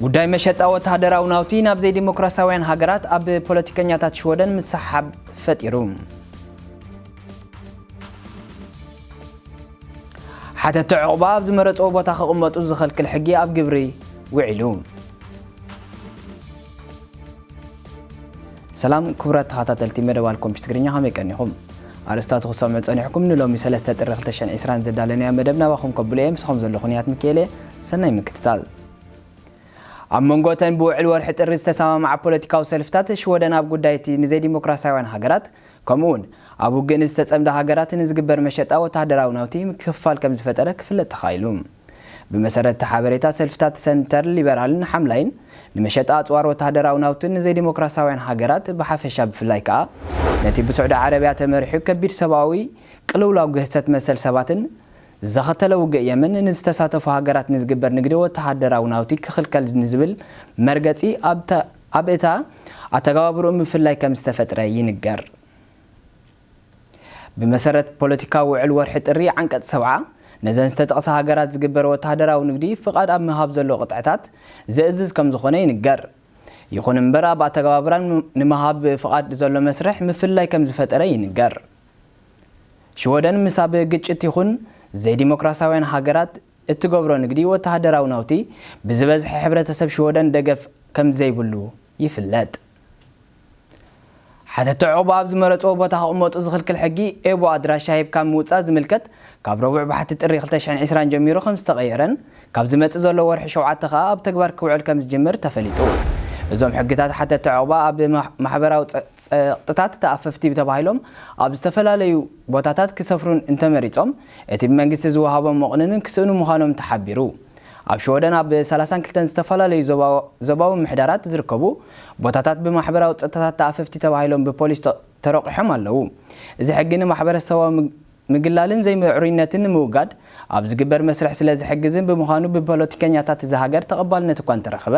ጉዳይ መሸጣ ወተሃደራዊ ናውቲ ናብ ዘይዲሞክራሲያውያን ሃገራት ኣብ ፖለቲከኛታት ሽወደን ምስሓብ ፈጢሩ። ሓተቲ ዑቕባ ኣብ ዝመረጽዎ ቦታ ክቕመጡ ዝኸልክል ሕጊ ኣብ ግብሪ ውዒሉ። ሰላም ክቡራት ተኸታተልቲ መደብ ኣልኮምፒስ ትግርኛ፣ ከመይ ቀኒኹም? ኣርእስታቱ ክሰምዑ ጸኒሕኩም። ንሎሚ ሰለስተ ጥሪ ክልተ ሽሕን ዕስራን ዘዳለናዮ መደብ ናባኹም ከብሎ እየ። ምስኹም ዘለኹ ንያት ሚካኤል እየ። ሰናይ ምክትታል። ኣብ መንጎ እተን ብውዕል ወርሒ ጥሪ ዝተሰማምዓ ፖለቲካዊ ሰልፍታት ሽወደን ኣብ ጉዳይ እቲ ንዘይዲሞክራሲያውያን ሃገራት፣ ከምኡ እውን ኣብ ውግእ ንዝተጸምዳ ሃገራት ንዝግበር መሸጣ ወተሃደራዊ ናውቲ ምክፍፋል ከም ዝፈጠረ ክፍለጥ ተኻኢሉ። ብመሰረት እቲ ሓበሬታ፣ ሰልፍታት ሰንተር ሊበራልን ሓምላይን ንመሸጣ ኣጽዋር ወተሃደራዊ ናውትን ንዘይዲሞክራሲያውያን ሃገራት ብሓፈሻ፣ ብፍላይ ከኣ ነቲ ብስዑዲ ዓረብያ ተመሪሑ ከቢድ ሰብኣዊ ቅልውላው፣ ግህሰት መሰል ሰባትን ዘኸተለ ውግእ የመን ንዝተሳተፉ ሃገራት ንዝግበር ንግዲ ወተሃደራዊ ናውቲ ክኽልከል ንዝብል መርገጺ ኣብታ፣ ኣብ እታ ኣተገባብርኡ ምፍላይ ከም ዝተፈጥረ ይንገር። ብመሰረት ፖለቲካዊ ውዕል ወርሒ ጥሪ ዓንቀጽ ሰብዓ፣ ነዘን ዝተጠቕሳ ሃገራት ዝግበር ወተሃደራዊ ንግዲ ፍቓድ ኣብ ምሃብ ዘሎ ቅጥዕታት ዘእዝዝ ከም ዝኾነ ይንገር። ይኹን እምበር፣ ኣብ ኣተገባብራን ንምሃብ ፍቓድ ዘሎ መስርሕ ምፍላይ ከም ዝፈጠረ ይንገር። ሽወደን ምስ ኣብ ግጭት ይኹን ዘይዲሞክራሲያውያን ሃገራት እትገብሮ ንግዲ ወተሃደራዊ ናውቲ ብዝበዝሐ ሕብረተሰብ ሽወደን ደገፍ ከም ዘይብሉ ይፍለጥ። ሓተቲ ዑቕባ ኣብ ዝመረጽዎ ቦታ ክቕመጡ ዝኽልክል ሕጊ፣ ኤቦ ኣድራሻ ሂብካ ምውጻእ ዝምልከት፣ ካብ ረቡዕ ባሕቲ ጥሪ ክልተ ሽሕን ዕስራን ጀሚሩ ከም ዝተቐየረን፣ ካብ ዝመጽእ ዘሎ ወርሒ ሸውዓተ ከኣ ኣብ ተግባር ክውዕል ከም ዝጅምር ተፈሊጡ። እዞም ሕግታት ሓተቲ ዑቕባ ኣብ ማሕ-፣ ማሕበራዊ ጸ-፣ ጸቕጥታት ተኣፈፍቲ ተባሂሎም ኣብ ዝተፈላለዩ ቦታታት ክሰፍሩን እንተመሪጾም፣ እቲ ብመንግስቲ ዝወሃቦም መቑነንን ክስእኑ ምዃኖም ተሓቢሩ። ኣብ ሽወደን ኣብ ሰላሳን ክልተን ዝተፈላለዩ ዞባዊ፣ ዞባዊ ምሕዳራት ዝርከቡ ቦታታት ብማሕበራዊ ጸጥታታት ተኣፈፍቲ ተባሂሎም ብፖሊስ ተ-፣ ተረቂሖም ኣለዉ። እዚ ሕጊ ንማሕበረሰባዊ ምግ-፣ ምግላልን ዘይምዕሩይነትን ንምውጋድ ኣብ ዝግበር መስርሕ ስለ ዝሕግዝን ብምዃኑ ብፖለቲከኛታት እዛ ሃገር ተቐባልነት እኳ እንተረኸበ፣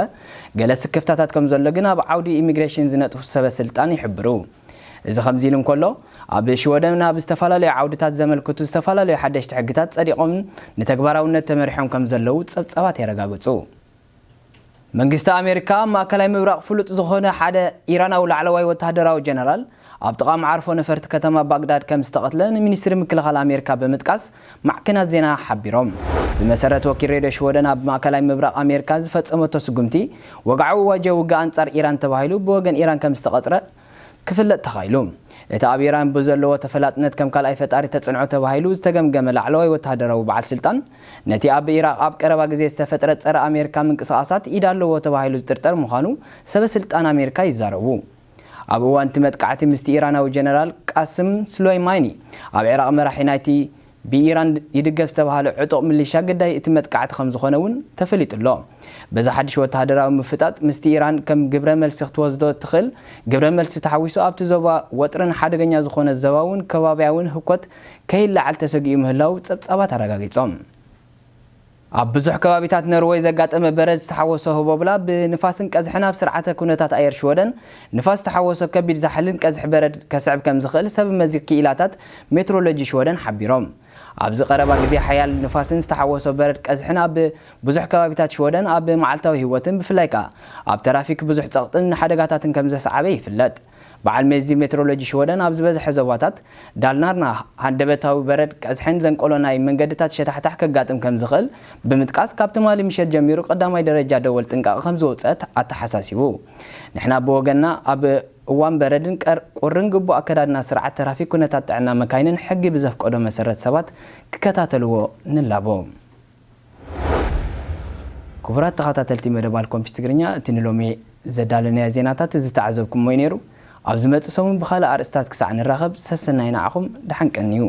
ገለ ስክፍታታት ከም ዘሎ ግን ኣብ ዓውዲ ኢሚግሬሽን ዝነጥፉ ሰበ ስልጣን ይሕብሩ። እዚ ከምዚ ኢሉ እንከሎ፣ ኣብ ሽወደን ኣብ ዝተፈላለዩ ዓውድታት ዘመልክቱ ዝተፈላለዩ ሓደሽቲ ሕግታት ጸዲቖምን ንተግባራውነት ተመሪሖም ከም ዘለዉ ጸብጻባት የረጋግጹ። መንግስቲ ኣሜሪካ ኣብ ማእከላይ ምብራቕ ፍሉጥ ዝኾነ ሓደ ኢራናዊ ላዕለዋይ ወተሃደራዊ ጀነራል ኣብ ጥቓ መዓርፎ ነፈርቲ ከተማ ባግዳድ ከም ዝተቐትለ ንሚኒስትሪ ምክልኻል ኣሜሪካ ብምጥቃስ ማዕከናት ዜና ሓቢሮም። ብመሰረት ወኪል ሬድዮ ሽወደን፣ ኣብ ማእከላይ ምብራቕ ኣሜሪካ ዝፈጸመቶ ስጉምቲ ወግዓዊ ዋጀ ውግእ ኣንጻር ኢራን ተባሂሉ ብወገን ኢራን ከም ዝተቐጽረ ክፍለጥ ተኻኢሉ። እቲ ኣብ ኢራን ብዘለዎ ተፈላጥነት ከም ካልኣይ ፈጣሪ ተጽንዖ ተባሂሉ ዝተገምገመ ላዕለዋይ ወተሃደራዊ በዓል ስልጣን፣ ነቲ ኣብ ኢራቕ ኣብ ቀረባ ግዜ ዝተፈጥረ ጸረ ኣሜሪካ ምንቅስቓሳት ኢድ ኣለዎ ተባሂሉ ዝጥርጠር ምዃኑ ሰበ ስልጣን ኣሜሪካ ይዛረቡ። ኣብ እዋን እቲ መጥቃዕቲ ምስቲ ኢራናዊ ጀነራል ቃስም ሱለይማኒ፣ ኣብ ዒራቕ መራሒ ናይቲ ብኢራን ይድገፍ ዝተባህለ ዕጡቕ ሚሊሻ ግዳይ እቲ መጥቃዕቲ ከም ዝኾነ እውን ተፈሊጡ ኣሎ። በዚ ሓድሽ ወተሃደራዊ ምፍጣጥ፣ ምስቲ ኢራን ከም ግብረ መልሲ ክትወስዶ እትኽእል ግብረ መልሲ ተሓዊሱ፣ ኣብቲ ዞባ ወጥርን ሓደገኛ ዝኾነ ዞባውን ከባብያውን ህኮት ከይለዓል ተሰጊኡ ምህላው ጸብጻባት ኣረጋጊጾም። ኣብ ብዙሕ ከባቢታት ኖርወይ ዘጋጠመ በረድ ዝተሓወሶ ህቦብላ፣ ብንፋስን ቀዝሕን ኣብ ስርዓተ ኩነታት ኣየር ሽወደን ንፋስ ዝተሓወሶ ከቢድ ዛሕልን ቀዝሒ በረድ ከስዕብ ከም ዝኽእል ሰብ መዚ ክኢላታት ሜትሮሎጂ ሽወደን ሓቢሮም። ኣብዚ ቀረባ ግዜ ሓያል ንፋስን ዝተሓወሶ በረድ ቀዝሕን ኣብ ብዙሕ ከባቢታት ሽወደን ኣብ መዓልታዊ ህይወትን ብፍላይ ከኣ ኣብ ተራፊክ ብዙሕ ጸቕጥን ሓደጋታትን ከም ዘስዓበ ይፍለጥ። በዓል መዚ ሜትሮሎጂ ሽወደን ኣብ ዝበዝሐ ዞባታት ዳልናርና ሃንደበታዊ በረድ ቀዝሕን ዘንቀሎ ናይ መንገድታት ሸታሕታሕ ከጋጥም ከም ዝኽእል ብምጥቃስ፣ ካብ ትማሊ ምሸት ጀሚሩ ቀዳማይ ደረጃ ደወል ጥንቃቐ ከም ዘውጽአ ኣተሓሳሲቡ። ንሕና ብወገንና ኣብ እዋን በረድን ቀር-፣ ቁርን ግቡእ ኣከዳድና ስርዓት ተራፊክ ኩነታት ጥዕና መካይንን ሕጊ ብዘፍቀዶ መሰረት ሰባት ክከታተልዎ ንላቦ። ክቡራት ተኸታተልቲ መደብ ኣልኮምፒስ ትግርኛ፣ እቲ ንሎሚ ዘዳለናዮ ዜናታት እዚ ዝተዓዘብኩሞ እዩ ነይሩ። ኣብ ዝመጽእ ሰሙን ብኻልእ ኣርእስታት ክሳዕ ንራኸብ፣ ሰሰናይ ንዓኹም፣ ደሓን ቀንዩ።